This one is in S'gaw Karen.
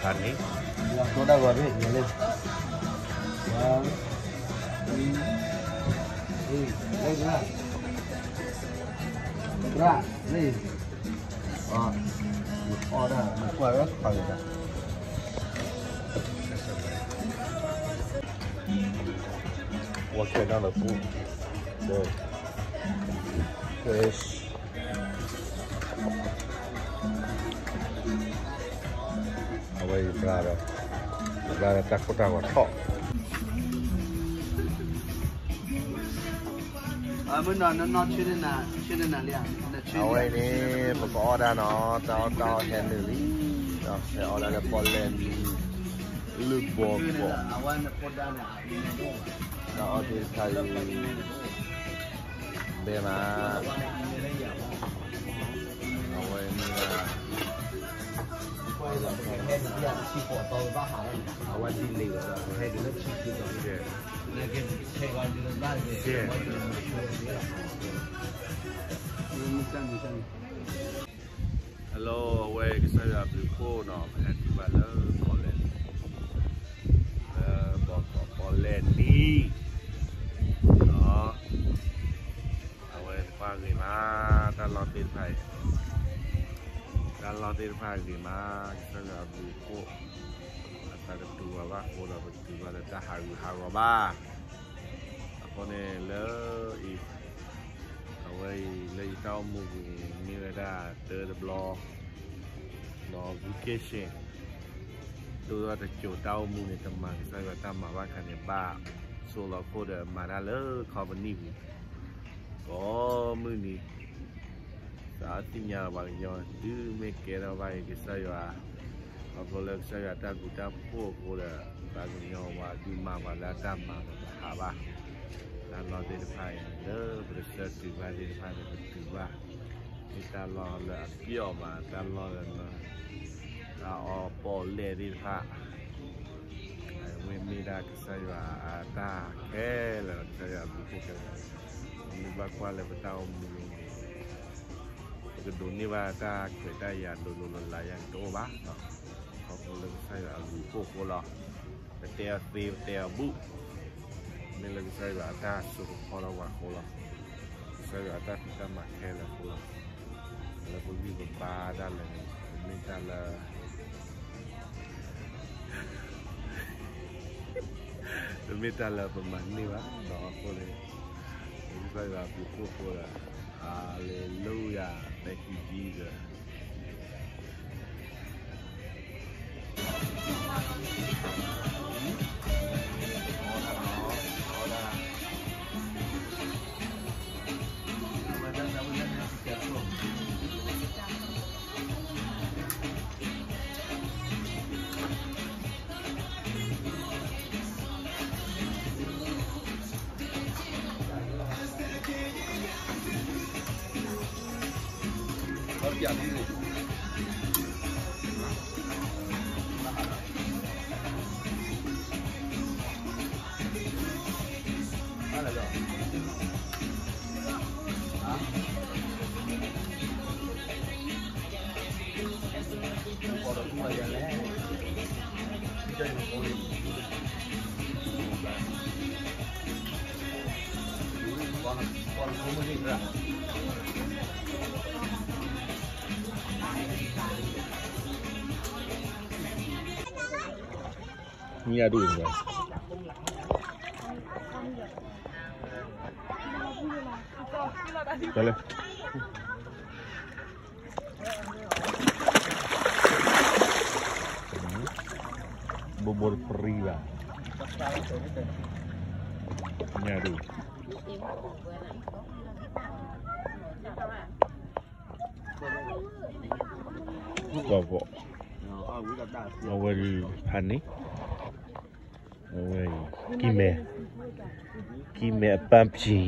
ဖးန့ၣ် တိၢ်ဒၣ်ဂီၤဖဲလဲၣ် ဝါ အံ အံ လဲၣ် ဘြၣ် လၢ အီၣ်ဒၣ် နကွၢ်ဝဲဖးဂ့ၤဒၣ် What kind of food? The fish. အဝဲအံၤ ဘျါဒီး ဘျါဒီးတၢ်ခိၣ်တၢ်ဂီၤထီၣ် အဝဲအံၤန့ၣ် ပကအီၣ်ဒၣ်နီၤ တၢ်အီၣ်တၢ်အီဟဲနုာ်လံ ဟဲအီၣ်ဒၣ်လၢပီၣ်လဲၣ်နံၤ လၢဘီကီး တၢ်အီၣ်သ့ၣ်တဖၣ်အံၤ ဘဲမး အဝဲမ့ၢ်ဒၣ် အဝဲဒ်န့ၣ်ဝဲဒၣ် ဟဲက့ၤလၢဆံးဆံးဒီး ကဲ Hello အဝဲကစၢ်ယွၤအဘျုးအဖှိၣ်နီၤ ပဟဲတုၤဘၣ်လၢပီၣ်လဲၣ်နံၤ လၢဘီကီးပီၣ်လဲၣ်နံၤ အဝဲတဖၣ်ဂ့ၤမး တၢ်လီၢ်သ့ၣ်တဖၣ်အံၤ တၢ်လီၢ်သ့ၣ်တဖၣ်ဂ့ၤမး ကစၢ်ယွၤအဘျုးအဖှိၣ် အသးကတူၢ်ဘၣ်ဘၣ်အဃိဒီး ပတတုၤဘၣ်လၢတၢ်ဟးဂူာ်ဟးဂီၤဘၣ် အဃိန့ၣ်လၢအံၤ အဝဲအံၤ လၢယတၢ်အိၣ်မူပူၤန့ၣ် မ့ၢ်ဝဲဒၣ်တၢ်တဘျီ ဒီး vacation ဒိၣ်ထီၣ်တစိၤတၢ်အိၣ်မူန့ၣ် တမၤကစၢ်ယွၤတၢ်မၤဘၣ်ခါန့ၣ် ဘၣ်ဆိလီၤခိၣ်ဒီးမၤတၢ်လၢ company ပူၤ ကိးမုၢ်နံၤ သးသ့ၣ်ညါလီၤပှၤကညီ တုၤမ့ၢ်ကဲထီၣ်ဘၣ်အံၤကစၢ်ယွၤ ခီဖျိလၢကစၢ်ယွၤတၢ်ဘျုးတၢ်ဖှိၣ်အဃိဒီး ပှၤကညီပှၤဒုးမၤပှၤလၢအတၢ်မၤလီၤပဟးဘၣ် တၢ်လီၢ်သ့ၣ်တဖၣ်အံၤ လၢပကဆှၢတုၤဘၣ်သ့ၣ်တဖၣ်န့ၣ် ပတုၤဘၣ် မ့ၢ်တၢ်လီၢ်လၢအပျီၢ်မး တၢ်လီၢ်လၢ တၢ်အီၣ်ပီၣ်လဲၣ်သ့ၣ်တဖၣ် အဝဲမ့ၢ်ဒၣ်ကစၢ်ယွၤအတၢ်ခဲလၢာ် ကစၢ်ယွၤအဘျုးအဖှိၣ်ခဲလၢာ် မ့ၢ်ဘၣ်ကွၢ်လၢပတၢ်အိၣ်မူန့ၣ် ပကဒိးန့ၢ်ဘၣ်တၢ်ခွဲးတၢ်ယာ်ဒိၣ်ဒိၣ်လၢ်လၢ်ယါန့ၣ်တအိၣ်ဘၣ် ခီဖျိလၢကစၢ်ယွၤအဘျုးအဖှိၣ်အဃိလီၤ ပတဲအီၤသ့ ပတဲအီၤဘူၣ် မ့ၢ်လၢကစၢ်ယွၤအတၢ်စိကဖီထီၣ်ပှၤအဃိလီၤ ကစၢ်ယွၤအတၢ်ဖံးတၢ်မၤခဲလၢာ်အဃိလီၤ လၢပဂံၢ်ပဘါဒၣ်လဲာ်န့ၣ် ပမ့ၢ်တၢ်လၢ ပမ့ၢ်တၢ်လၢပမၤန့ၢ်ဘၣ်ဒီးအဃိန့ၣ် ကစၢ်ယွၤအဘျုးအဖှိၣ်အဃိဒီး Hallelujah Thank you Jesus ညၣ်ဒူၣ်န့ၣ် တလဲ ဘိဘိတပြံဘၣ် ညၣ်ဒူၣ် ကီၢ်ဘီ အဝဲဒုးဖးန့ၣ် အဝဲ ကံၢ်မဲ ကံၢ်မဲအပၢ်ပျံၤ